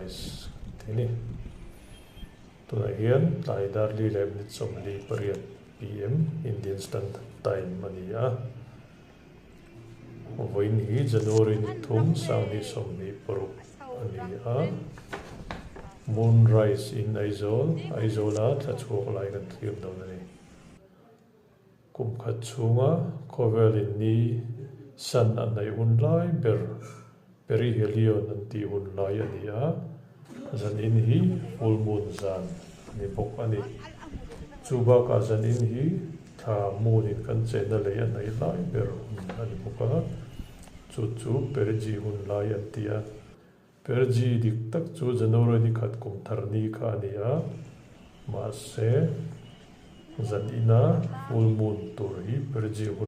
Sunrise kan ti a ni. Tunah hian tlai dar li leh minute 48 pm Indian Standard Time a ni a. Vawiin hi January ni thum 2026 a ni a. Moonrise in Aizawl, Aizawla thla chhuak lai kan thlir dawn a ni. Kum khat chhunga khawvelin ni san a hnaih hun lai ber Perihelion an tih hun lai a ni a, zanin hi full moon zan a ni bawk a ni. Chu bakah zanin hi thla moon in kan chenna lei a hnaih lai ber hun a ni bawk a, chu chu Perigee hun lai an ti a. Perigee dik tak chu January ni khat kum thar ni kha a ni a, mahse zanina full moon tur hi Perigee hun.